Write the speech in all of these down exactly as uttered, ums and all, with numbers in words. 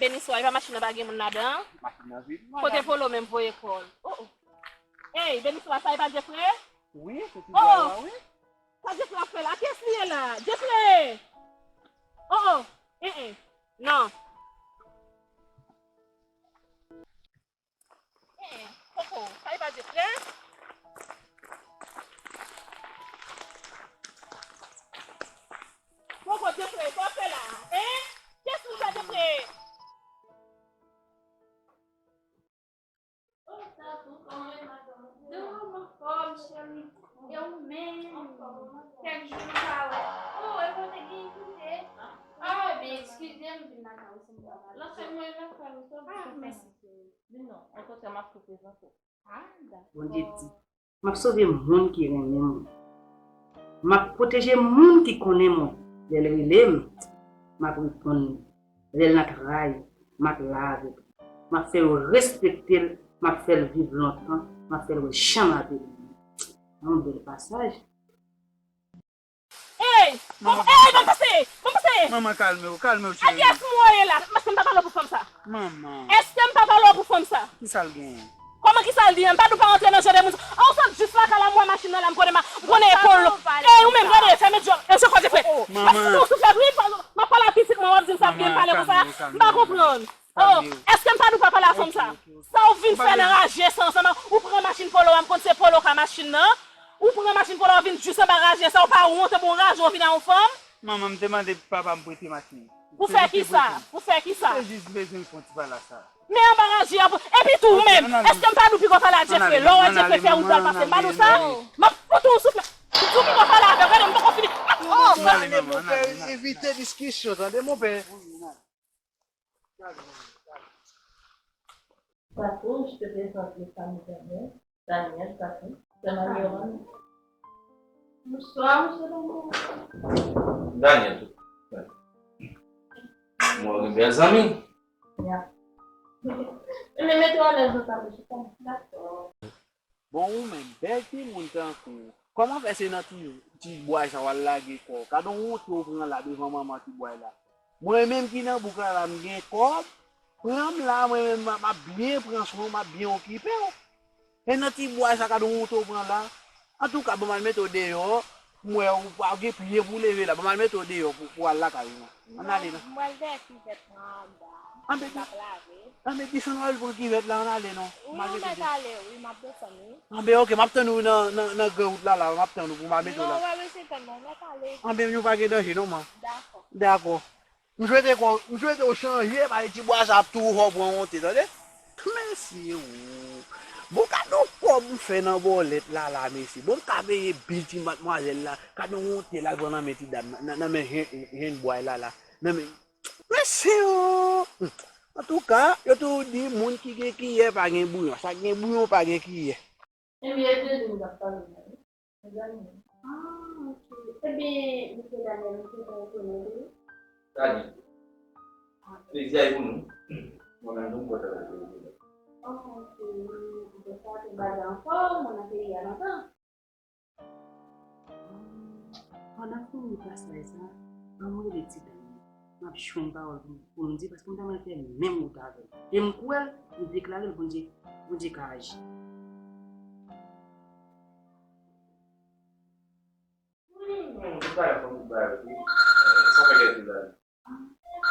Beniswa, e pa machin nan pa gen moun ladan? Machin nan vid, madanm. Kote Polo menm voye kò l? Oh, oh. Ey, Beniswa, sa e pa Jeffrey? Wi, se ti bwa la, wi. Sa Jeffrey ap fè la? Kiyès li ye la? Jeffrey! Oh, oh. Eh, eh. Non. Eh, eh. Koko, sa e pa Jeffrey? Koko, Jeffrey, sa w fè la? Hein? Kiyès moun sa, Jeffrey? Yo, m anfòm, cheri. E ou menm? Kèk jou nou pa wè. Oh, e kote gen koute? Ah, ben, eskize m, vin lakay ou, se m pa pale. Lakay mwen, lakay ou, sa. Ah, mèsi, cheri. Vin non, an kontrè, m ap tou prezante w. Ah, dakò. Bondye di, m ap sove moun ki renmen mwen. M ap pwoteje moun ki konnen mwen. Lè l rele m, m ap reponn li. Lè l nan travay, m ap la avèk li. M ap fè yo respekte l, m ap fè l viv lontan, m ap fè l wè jan m ap ede li. Yon bèl pasaj. Ey! Bon, ey, bon pase! Bon pase! Manman, kalme w, kalme w, cheri. Ey, kiyès mwen ye la? Èske m pa pale w pou fanm sa? Manman. Èske m pa pale w pou fanm sa? Ki sa l genyen? Kòman ki sa l genyen? M pa di w pa rantre nan jan de moun sa. An, ou sot jis lakay la, m wè machin nan la, m konnen ma-, m konnen epòl. Ey, ou menm, gade, fèmen djòl. Ey, se kote frè. M ap fout ou souflèt, wi, m ap pale a pitit mwen, w ap di m sa byen pale konsa. M pa konprann. Oh, èske m pa di w pa pale a fanm sa? Sa w vin fè nan raje sa ansanm? Ou pran machin Polo a, m konn se Polo ka machin nan. Ou pran machin Polo a, w vin jis anba raje sa, ou pa wont, bon raje, w vin a yon fanm? Manman, m te mande papa m prete machin. Pou fè kisa? Pou fè kisa? Se jis bezwen fè yon ti pale sa. Men anba raje a, epi tou ou menm, èske m pa di w piko pale a Jeffrey? Lè w wè Jeffrey fè wout la l pase, m pa di w sa? M ap fout ou souflèt. M di w piko pale avè w, gade m poko fini. Oh! Ann ale, manman, ann ale, ann ale. Evite diskisyon, tande, monpè. Tatou, je te présente les familles Daniel. Daniel, Tatou. Sè Marie Yohann. Bonswa, mesye Daniel. Daniel, tou. Mwen gen bèl zanmi. Ya. Men mete w alèz nan tablo, chita. Dakò. Bon, ou menm, bèl timoun tankou w, kòman fè se nan ti, ti bway sa w al lage kò w? Gad on wonte w pran la devan manman ti bway la. Mwen menm ki nan bouk la, la, m gen kòb, pran m la, mwen menm, m ap, m ap byen pran swen w, m ap byen okipe w. E nan ti bway sa, gad on wonte w pran la. Antouka, ban m al mete w deyò, m wè ou pa gen pye pou w leve la. Ban m al mete w deyò pou, pou w al lakay ou non. Ann ale non. M pral dèyè kivèt mwen anba. Ann, m ap lave. Ann, men desann al pran kivèt la, ann ale non. Wi, ou mèt ale, wi, m ap desann, wi. Ann, ben, oke, m ap tann ou nan, nan, nan gran wout la, la, m ap tann ou pou m al mete w la. Non, wè, mesye, tann mwen, ou mèt ale. Ann, ben, nou pa gen danje non, man. Dakò. Dakò. M swete kò, m swete w chanje, paske ti bwa sa ap tou fè w pran wonte, tande? Mesye, o. Bon, gad on kòb m fè nan bòlèt la, la, mesye. Bon, m ka peye bil ti madmwazèl la. Gad on wonte l al pran nan men ti dam nan, nan, nan men jenn, jenn bway la, la. Nan men, mesye, o. Antouka, yo toujou di moun ki gen kiyè pa gen bouyon. Sa k gen bouyon pa gen kiyè. Ebyen, e de nou k ap pale la, wi. Mezanmi. Ah, ok. Ebyen, mesye Daniel, nou te konn konnen tou. Daniel. Plezi a ye pou nou. Mwen menm tou, m kontan pou nou. Oh, ok. Mwen sa te bagay anfòm, mwen nan peyi a lontan. Pandan fini pasaj sa, ann rele ti dam nan. M ap jwenn pawòl pou, pou m di, paske m ta renmen fè menm wout avè l. E m kwè l, m deklare l, Bondye, Bondye ka aji. Wi, men tout bagay fò tout bagay, wi. Sa fè kèk jou la.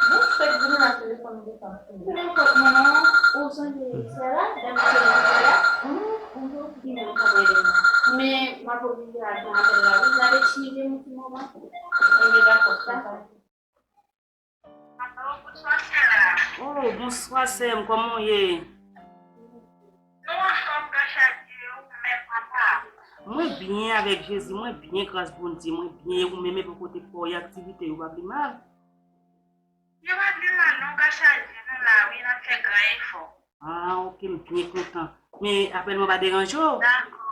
Bon, fèk vini nan telefòn ou desann fini. Telefòn mwen an, ou sonje yè la, dam ki te monte la? Wi, ou di w ki gen nan konprann mwen. Men, m ap oblije al pran apèl la, wi. N ap echange yon ti moman. Ebyen, dakò, sa. Oh, bonswa, sè m, kòman w ye? Nou anfòm, gras a Dye, ou menm, papa? Mwen byen avèk Jezi, mwen byen, gras Bondye, mwen byen, e ou menm, epi kote pa w ye, aktivite yo pa pi mal? Yo pa pi mal, non, gras a Dye, nou la, wi, n ap fè gran efò. Ah, ok, m byen kontan. Men apèl mwen pa deranje w? Dakò.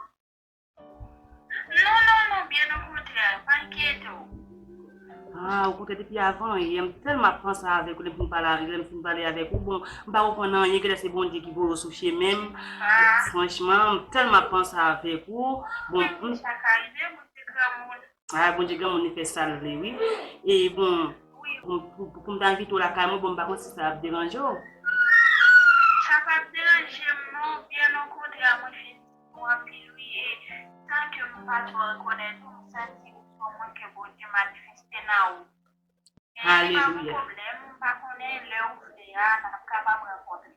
Non, non, non, byen okontrè, pa enkyete w. Ah, okontrè, depi avan yè, m tèlman ap panse avèk ou, lè m fin pale, lè m fin pale avèk ou, bon, m pa konprann anyen, genlè se Bondye ki voye w sou chemen m. Ah. Franchman, m tèlman ap panse avèk ou. Bon, wi, wi, m sa ka rive, Bondye granmoun. Ah, Bondye granmoun, li fè sa l vle, wi. E bon, wi, Pou, pou, pou, pou m ta envite w lakay mwen, bon, m pa konn si sa ap deranje w. Sa p ap deranje m non, byen okontrè, mwen felisite w anpil wi, e san ke m pa twò rekonèt ou, m santi ou se yon moun ke Bondye manifeste nan ou. E li pa gon pwoblèm, m pa konnen lè ou vle a, n ap kapab rankontre.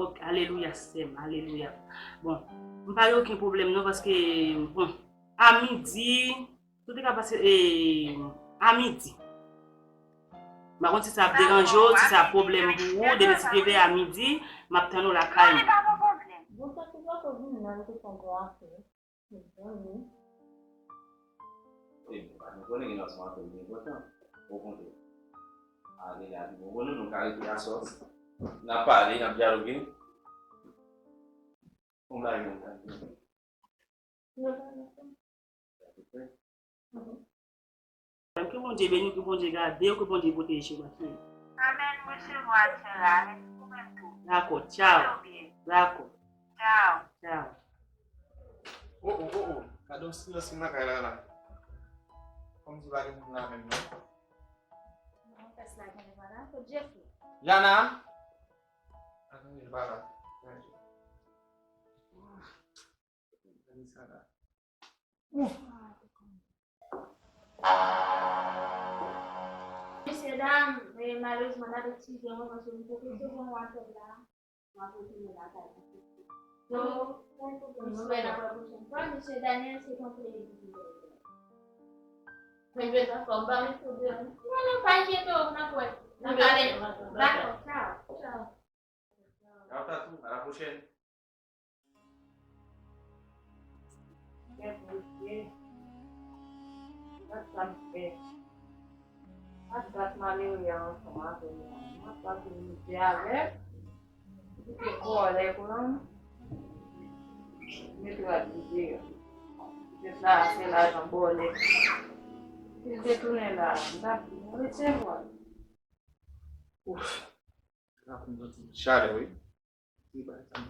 Ok, alelouya, sè m, alelouya. Bon, m pa gen okenn pwoblèm non, paske, bon, a midi, si w te ka pase, e, a midi. M pa konn si sa ap deranje w, si sa ap pwoblèm pou ou, depi si te vè a midi, m ap tann ou lakay mwen. Non, li pa gon pwoblèm. Bon, sa ki poko vin nan, li te fè yon gwo afè. Mezanmi. Wi, nou pa nou konnen gen nan son apèl byen kontan. Okontrè. Ale la pi bon pou nou, nou ka rete aswè. N ap pale, n ap dyaloge. Yon bagay nou ka di. Ke Bondye beni w, ke Bondye gade w, ke Bondye pwoteje w, ok? Amèn, m resevwa l, sè la, mèsi ou menm tou. Dakò, tchaw. Fè w byen. Dakò, Tchaw. Tchaw. Oh, oh, oh, oh. Gade yon silans ki nan kay la la. Kòmsi pa gen moun la menm non. Nan fès la gen li pa la. Kot Jeffrey? Yana! Atann, li pa la. Gade sa la. Mesye dam, e, malerezman n ap eskize mwen paske m te resevwa yon apèl la. M ap retounen lakay mwen. Donk, nou wè n ap wè pwochèn fwa. Mesye Daniel se kontre li ki vle. Mwen bezwen fò m ba mwen fò deyò. Non, non, pa enkyete w, n ap wè. N ap pale. Dakò, tchaw. Tchaw. Tchaw Tatou, à la prochaine. Kèt mesye. Gad sa m fè. Gad dat malere a ansanm avè m la. M ap pase mizè avè l. Li te kòlè pou lan. Met rad li deyò. Petèt la se lajan bòlèt. Si l te tounen la, m t ap di nou resevwa l. Ouf. Sa konn yon ti chalè wi. Ti bagay sa.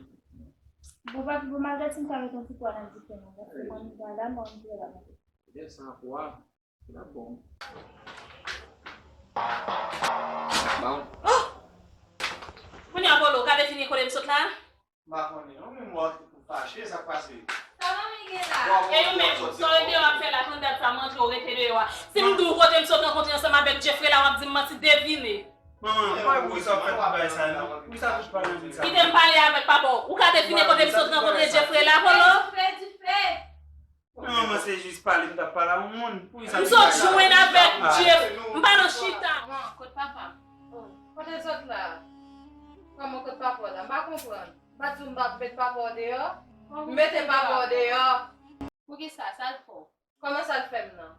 Bon, pa bon, malgre si m ta met yon ti pwa nan dife nan, paske mwen m pa la, mwen m pa la. Lè sa pwa, la bon. Bon. Kounye a Polo, ou ka defini kote m sot la? M pa konnen non, men m wè ou fache, sa k pase? Sa manmi gen la? E ou menm, sa w rete w ap fè la, konn dat sa m antre, ou rete deyò a. Si m di w kote m sot rankontre ansanm avèk Jeffrey la, w ap di m manti, devine. Manman, mwen pou sa fè tout bagay sa yo. Pou sa tout pale moun sa. Kite m pale avèk papa w. Ou ka devine kote m sot rankontre Jeffrey la, Polo? Non, manman, se jis pale, m t ap pale a yon moun. Pou sa. M sot jwenn avèk Jeff. M pa nan chita. Bon, kot papa m? Kote l sot la? Kòman kot papa w la? M pa konprann. M pa t di w m p ap met papa w deyò? M mete papa w deyò. Poukisa? Sa l fè w? Kòman sa l fè m nan?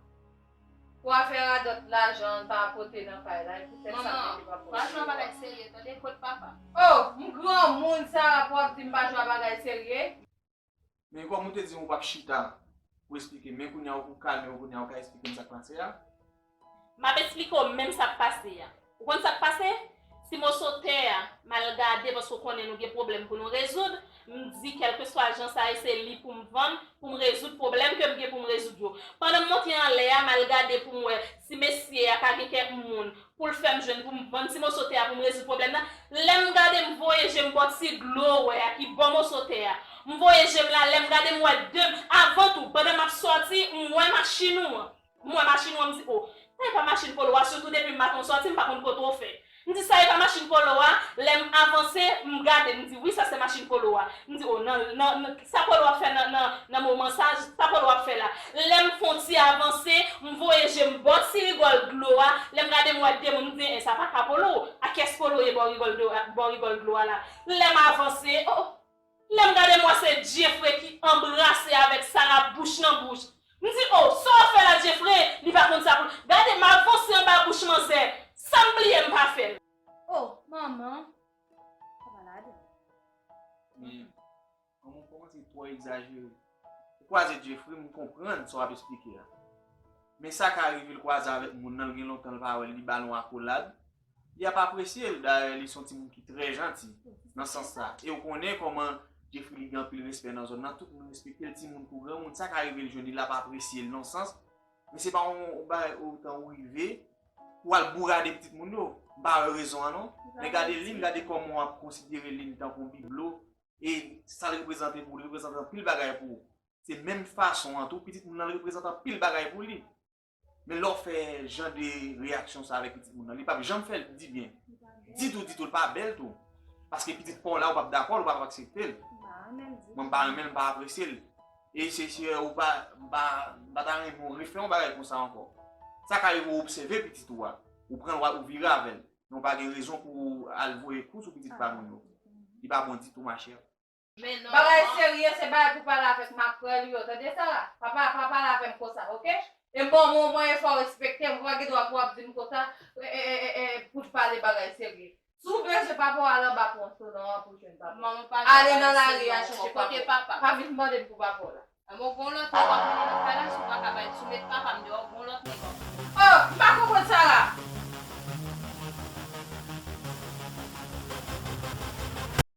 Pou afè radòt lajan an pa pote nan kay la, e poutèt sa m mete papa w deyò. Manman, pa jwe bagay serye, tande, kot papa? Oh, m granmoun, Sarah, pou w ap di m pa jwe a bagay serye? Men kòm ou te di m ou p ap chita pou esplike m, men kounye a ou kalme w, kounye a ou ka esplike m sa k pase a? M ap esplike w menm sa k pase a. Ou konn sa k pase? Ti moso tè a, m al gade paske w konnen nou gen pwoblèm pou nou rezoud, m di kèlkeswa jan sa ye se li pou m vann, pou m rezoud pwoblèm ke m gen pou m rezoud yo. Pandan m monte anlè a, m al gade pou m wè si mesye a pa gen kèk moun pou l fè m jwenn pou m vann ti moso tè a pou m rezoud pwoblèm nan. Lè m gade m voye je m bò ti dlo ou wè a ki bò moso tè a. M voye je m la, lè m gade m wè de, avan tou, pandan m ap sòti, m wè machin ou an. M wè machin ou an, m di, o, sa e pa machin Polo a, sitou depi maten w sòti, m pa konn kote w fè. M di, sa e pa machin Polo a, lè m avanse, m gade, m di, wi, sa se machin Polo a. M di, o, nan, nan, nan, sa Polo ap fè nan, nan, nan moman sa, sa Polo ap fè la. Lè m fè yon ti avanse, m voye je m bò ti rigòl dlo a, lè m gade m wè de moun, m di, en, sa pa ka Polo, a kiyès Polo ye bò rigòl dlo, bò rigòl dlo a la. Lè m avanse, o, lè m gade m wè se Jeffrey ki anbrase avèk Sarah bouch nan bouch. M di, o, sa w ap fè la Jeffrey? Li pa konn sa pou l. Gade m avanse anba bouch manzè. Sa m bliye m pa fè l. O, manman. Sa pa ladan. Men, manman w kòmanse twò egzajere. Ou kwaze Jeffrey, m konprann sa w ap esplike a. Men sa ka rive l kwaze avèk moun nan, l gen lontan l pa wè l, li ba l yon akolad. Li ap apresye l, dayè li se yon timoun ki trè janti nan sans sa. E ou konnen kòman Jeffrey li gen anpil respè nan zòn nan, tout moun respekte l, timoun kou granmoun, sa ka rive l jwenn li, l ap apresye l nan sans. Men se pa yon bagay otan ou rive, pou w al bourade pitit moun yo. M pa wè rezon an non. Men gade Lynn, gade kòman w ap konsidere Lynn tankou yon biblo. E sa l reprezante pou ou, li reprezante anpil bagay pou ou. Se menm fason an tou, pitit moun nan reprezante anpil bagay pou li. Men lè w fè jan de reyaksyon sa avèk pitit moun nan, li p ap janm fè l di byen. Ditou, ditou, li pa bèl tou. Paske pitit pa w la, ou p ap dakò l, ou p ap aksepte l. Mwen m pa renmen l, m pa apresye l. E se si ou pa, m pa, m pa ta renmen w refè yon bagay konsa ankò. Sa ka rive w obsève pitit ou a, ou pran l, ou vire avè l. Men w pa gen rezon pou w al voye kou sou pitit pa moun yo. Li pa bon ditou, machè. Bagay serye se bagay pou pale avèk makrèl yo, tande sa? Pa pa pa pale avè m konsa, oke? E m ba w mwen mwen e fò w respekte m, ou pa gen dwa pou w ap di m konsa e, e, e, e, pou t pale bagay serye. Si w bezwen papa w al anba pon solan an pou jwenn papa w. Ale nan lari a chèche papa w. Pa vin mande m pou papa w la.